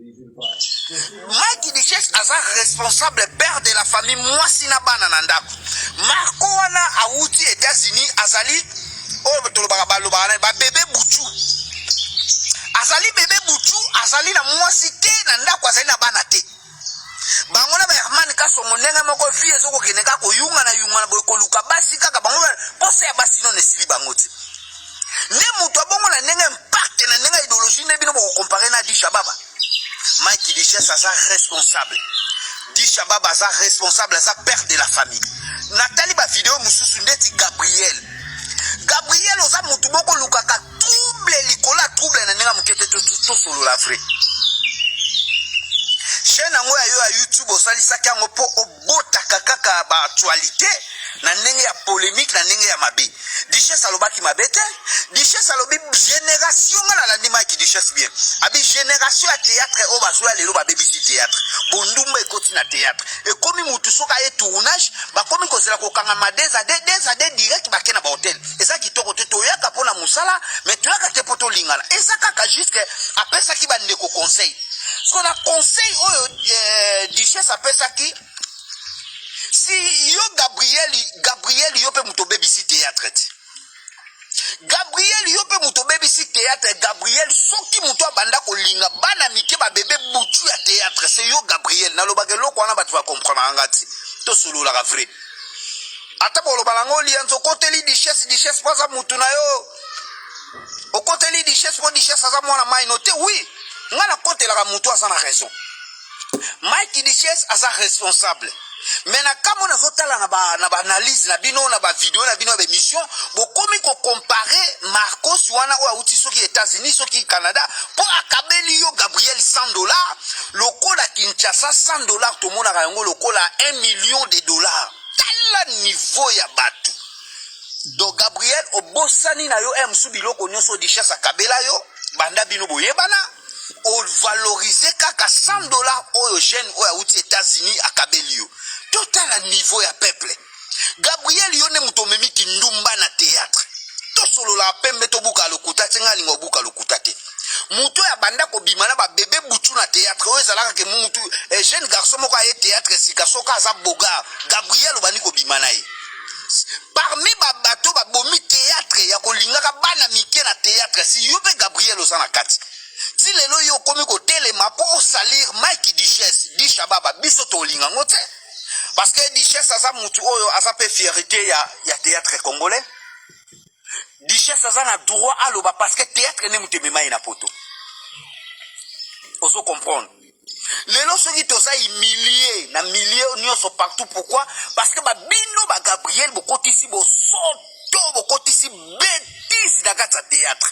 Mike Duchesse aza responsable, père de la famille, mwasi na bana na ndako. Marco wana awuti États-Unis, azali oyo tolobaka, balobaka na babebe butu, azali bebe butu, azali na mwasi te na ndako, azali na bana te. Bango na bahermane Kasongo ndenge moko, vie ezokokende kaka koyungana yungana boye, koluka basi kaka bango, posa ya basi nono esili bango te. Nde moto abongo na ndenge impact, na ndenge ya idéologie, nde bino bokocomparer na Disha Baba. Mike Duchesse aza responsable, Disha Baba aza responsable, aza père de la famille. Natali bavideo mosusu ndeti Gabriel. Gabriel, oza motu moko olukaka trouble likolo ya trouble na ndenge ya moke te. Tosolola vrai, chaîne yango ya yo ya YouTube, osalisaki yango mpo obotaka kaka baactualité na ndenge ya polémique, na ndenge ya mabe. Duchesse alobaki mabe te. Duchesse alobi génération, nga nalandi Mike Duchesse bien, abi génération ya théâtre oyo bazwa lelo babebisi théâtre. Bondumba ekoti na théâtre, ekomi mutu soki aye tournage, bakomi kozela kokangama deux à deux, deux à deux, direct bake na bahotel. Eza kitoko te. Toyaka mpo na mosala, mais toyaka te mpo tolingana. Eza kaka jusque apesaki bandeko conseil. So na conseil oyo Duchesse apesaki, si yo Gabriel, Gabriel, yo mpe moto obebisi théâtre te. Gabriel, yo mpe moto obebisi théâtre. Gabriel, soki moto abanda kolinga bana mike, babebe butu ya théâtre, se yo Gabriel. Nalobaka eloko wana, bato bakomprendaka nga ti. Tosololaka vrai, ata boloba nango Lianza, okoteli Duchesse. Duchesse mpo aza mutu na yo, okoteli Duchesse mpo Duchesse aza mwana mai no te. Oui, nga nakotelaka mutu aza na raison. Mike Duchesse aza responsable, mais na kambo nazotala na baanalyse na bino, na bavideo na bino ya baémission, bokomi kocomparer Marcos wana oyo awuti soki États-Unis, soki Canada, mpo akabeli yo Gabriel 100 $. Lokola Kinshasa, 100 $, tomonaka yango lokola 1 million de dollars. Tala niveau ya bato. Donc Gabriel, obosani na yo mosu biloko nyonso Duchesse akabela yo banda bino boyebana. Ovaloriser kaka 100 $ oyo jeune oyo awuti États-Unis akabeli yo. Totala niveau ya peuple. Gabriel, yo nde moto omemi kindumba na théâtre. Tosolola pembe, tobuka lokuta te. Ngai alinga obuka lokuta te. Moto oyo abanda kobima na babebe butu na théâtre, oyo ezalaka ke mutu jeune garçon moko aye théâtre sika, soki aza bogar, Gabriel obandi kobima na ye. Parmi babato babomi théâtre ya kolingaka bana mike na théâtre, si yo mpe Gabriel oza na kati. Ti lelo yo okomi kotelema mpo osalir Mike Duchesse, Dishababa. Biso tolinga yango te, parce que Duchesse aza mutu oyo aza mpe fierté ya théâtre congolais. Duchesse aza na droit aloba, parce que théâtre nde moto emema ye na poto. Ozo comprendre? Lelo soki toza humilie na milieu nyonso partout, pourquoi? Parce que babino bagabriel bokotisi bosoto, bokotisi bétise na kati ya théâtre,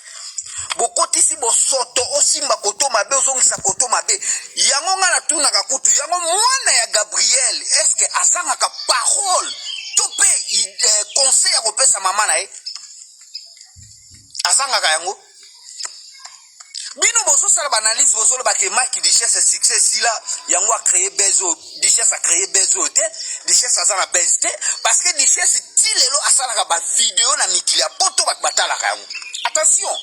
bokotisi bosoto. Osimba koto mabe, ozongisa koto mabe. Yango ngai natunaka kutu yango, mwana ya Gabriel, est-ce azangaka parole to mpe conseil ya kopesa mama na ye? Azangaka yango? Bino bozosala baanalyse, bozoloba ke Mike Duchesse succès esila, yango acréer buzz oyo. Duchesse acréer buzz oyo te. Duchesse aza na buzz te, parce que Duchesse ti lelo asalaka bavideo na mikili ya poto, bato batalaka yango. Attention,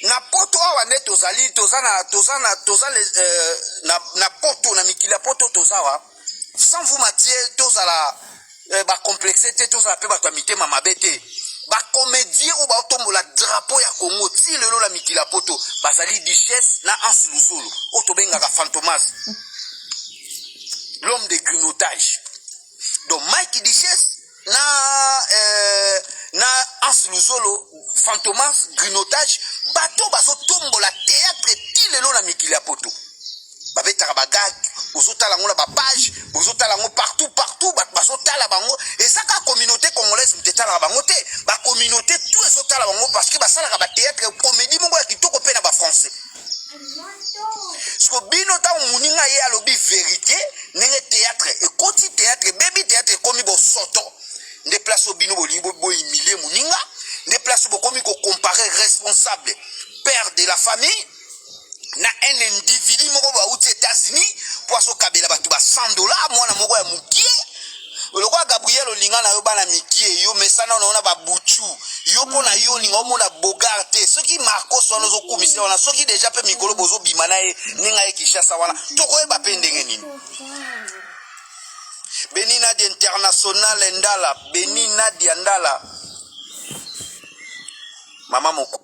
na poto awa nde tozali, toza na toza na toza na poto, na mikili ya poto toza awa. Sans vous mentir, tozala bacomplexe te, tozala mpe bato ya mitema mabe te. Bacomédien oyo baotombola drapeau ya Congo ti lelo na mikili ya poto bazali Duchesse na Anse Luzolo, oyo tobengaka Fantomas, l'homme de grignotage. Donc Mike Duchesse na Anse Luzolo, Fantomas, grignotage, bato bazotombola théâtre ti lelo na mikili ya poto, babetaka bagag, bozotala yango na bapage, bozotala yango partout partout, bato bazotala bango. Eza kaka communauté congolaise moto etalaka bango te, bacommunauté tout ezotala bango, parce que basalaka bathéâtre comédie moko ya kitoko mpe na bafrançais. Siko bino, ntango moninga ye alobi vérité, ndenge théâtre ekoti, théâtre ebebi, théâtre ekomi bosoto, nde place oyo bino bolingi bohumilie moninga, nde place bokomi kocomparer responsable, père de la famille, na un individu moko bauti États-Unis mpo azokabela bato ba 100 $, mwana moko ya mokie lokola Gabriel. Olinga na yo bana mikie, yo mesana na yo na babutu. Yo mpo na yo olinga omona Bogar te. Soki Marcos wana ozokumisa wana, soki deja mpe mikolo bozobima na ye ndenge aye Kinshasa wana, tokoyeba mpe ndenge nini. Beni Nadia International Ndala, Beni Nadia Ndala, mama moko.